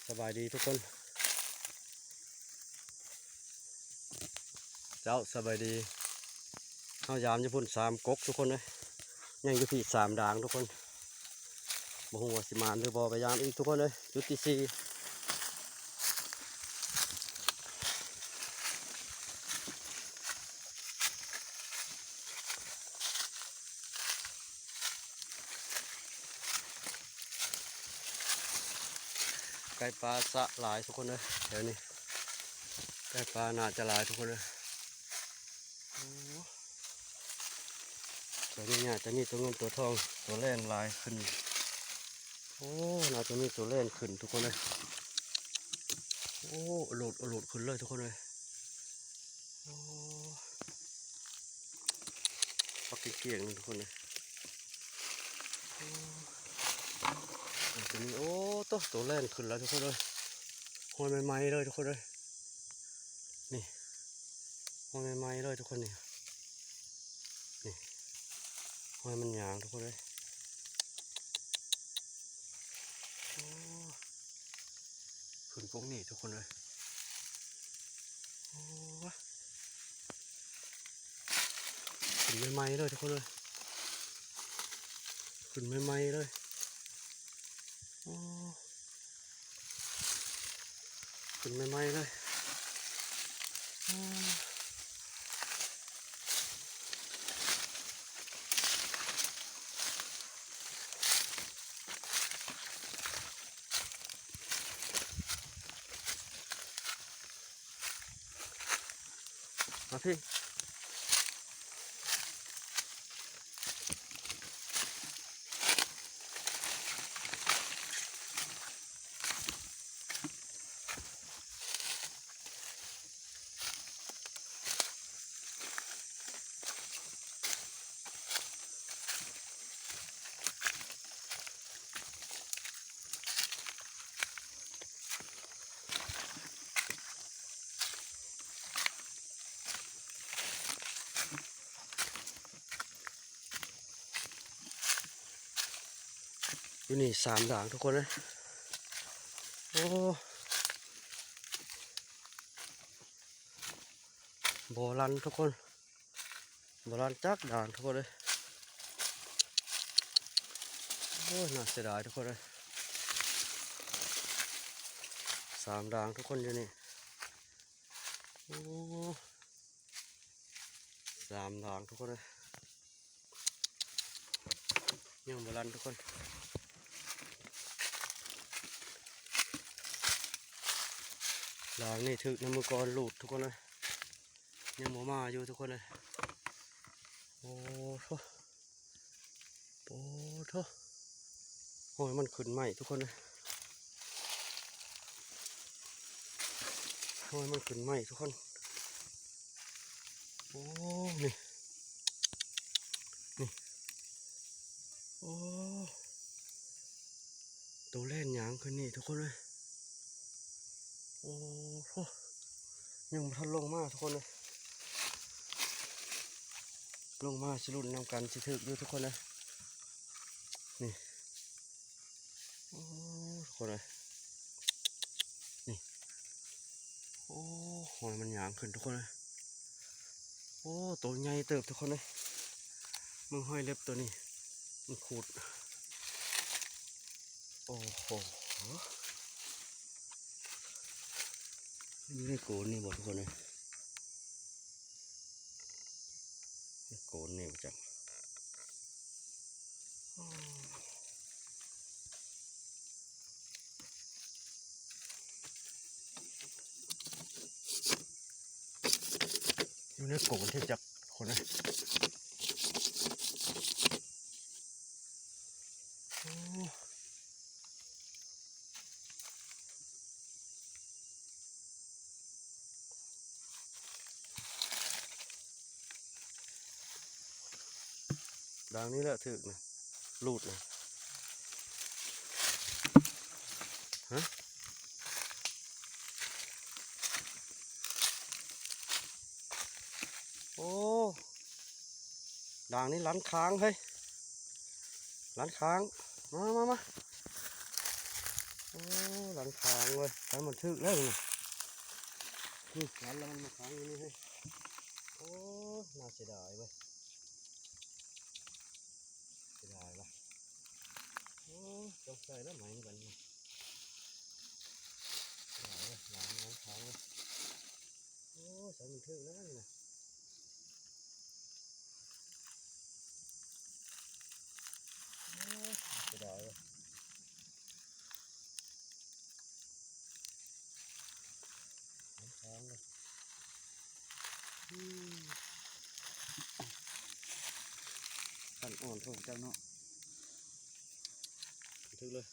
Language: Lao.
ສະບາຍດີທຸກຄົນ ເຈົ້າ ສະບາຍດີ. ເຮົາຢາມຢູ່ພຸ້ນສາມກົກທຸກຄົນເອີຍ ຍັງຢູ່ພີ້ສາມດາງທຸກຄົນ. ບໍ່ຮູ້ວ່າຊິໝານຫຼືບໍ່ ໄປຢາມອີກທຸກຄົນເອີຍ. ຈຸດທີສີ່ ໄກ່ປ່າສະຫຼາຍທຸກຄົນເອີຍ ແຖວນີ້ ໄກ່ປ່າໜ້າຈະຫຼາຍທຸກຄົນເອີຍ. ໂອ້ ແຖວນີ້ໜ້າຈະມີຕົວເງິນຕົວທອງ ຕົວແລນຫຼາຍຂຶ້ນ. ໂອ້ ໜ້າຈະມີຕົວແລນຂຶ້ນທຸກຄົນເອີຍ. ໂອ້ ອະໂລດ ອະໂລດຂຶ້ນເລີຍທຸກຄົນເອີຍ. ໂອ້ ປັກກ້ຽງໆ ນີ້ທຸກຄົນເອີຍ. ໂອ້ ໂຕນີ້ ໂອ້ ໂຕ ໂຕແລ່ນຂຶ້ນແລ້ວທຸກຄົນເອີຍ. ຮອຍໃໝ່ໆ ເລີຍທຸກຄົນເອີຍ. ນີ້ ຮອຍໃໝ່ໆ ເລີຍທຸກຄົນນີ້. ນີ້ ຮອຍມັນຫຍາງທຸກຄົນເອີຍ. ໂອ້ ຂຶ້ນພວກນີ້ທຸກຄົນເອີຍ. ໂອ້ ຂຶ້ນໃໝ່ໆ ເລີຍທຸກຄົນເອີຍ. ຂຶ້ນໃໝ່ໆ ເລີຍ. ໂອ້ ຂຶ້ນໃໝ່ໆ ເລີຍ. ໂອ້ ມາພີ້. ຢູ່ນີ້ສາມດາງທຸກຄົນເອີຍ. ໂອ້ ບໍ່ລັນທຸກຄົນ ບໍ່ລັນຈັກດາງທຸກຄົນເອີຍ. ໂອ້ຍ ໜ້າເສຍດາຍທຸກຄົນເອີຍ. ສາມດາງທຸກຄົນຢູ່ນີ້. ໂອ້ ສາມດາງທຸກຄົນເອີຍ. ຍັງບໍ່ລັນທຸກຄົນ. ດາງນີ້ຖືກນຳມື້ກ່ອນຫຼູດທຸກຄົນເອີຍ. ຍັງບໍ່ມາຢູ່ທຸກຄົນເອີຍ. ໂອ້ໂຫ ໂອ້ໂຫ ຮອຍມັນຂຶ້ນໃໝ່ທຸກຄົນເອີຍ. ຮອຍມັນຂຶ້ນໃໝ່ທຸກຄົນ. ໂອ້ ນີ້ ນີ້ ໂອ້ ໂຕແລ່ນຫຍັງຂຶ້ນນີ້ທຸກຄົນເອີຍ. ໂອ້ໂຫ ຍັງບໍ່ທັນລົງມາທຸກຄົນເອີຍ. ລົງມາຊິລຸ້ນນຳກັນ ຊິຖືກຢູ່ທຸກຄົນເອີຍ. ນີ້ ໂອ້ ທຸກຄົນເອີຍ ນີ້ ໂອ້ ຮອຍມັນຫຍາງຂຶ້ນທຸກຄົນເອີຍ. ໂອ້ ໂຕໃຫຍ່ເຕີບທຸກຄົນເອີຍ. ເບິ່ງຮອຍເລັບໂຕນີ້ ມັນຂູດ. ໂອ້ໂຫ ຢູ່ໃນໂກນນີ້ບໍ່ທຸກຄົນເອີຍ? ໃນໂກນນີ້ບໍ່ຈັກ. ຢູ່ໃນໂກນທີ່ຈັກຄົນນະ. ໂອ້ ດາງນີ້ແຫຼະຖືກນະ ຮູດນະ. ຮະ ໂອ້ ດາງນີ້ລັນຄ້າງເຮີ້ຍ ລັນຄ້າງ. ມາ ມາ ມາ. ໂອ້ ໂອ້ ຫຼັງຄາງເວີຍ ຄັນມັນຖືກແລ້ວນີ້ ນີ້ ລັນລະມັນມາຄ້າງຢູ່ນີ້ເຮີ້ຍ. ໂອ້ ໜ້າເສຍດາຍເວີຍ ເສຍດາຍວ່າ. ໂອ້ ຕ້ອງໃສ່ແລ້ວໄໝນີ້ບັດນີ້ ຫຼາຍເວີຍ ຫຼາຍ ຫຼັງຄາງເວີຍ. ໂອ້ ໃສ່ມັນຖືກແລ້ວນີ້ນະ. ໂອ້ ເສຍດາຍເວີຍ ແພງເລີຍ. ອືມ ຂັ້ນອ່ອນໂພດເຈົ້າເນາະ ຖືກເລີຍ.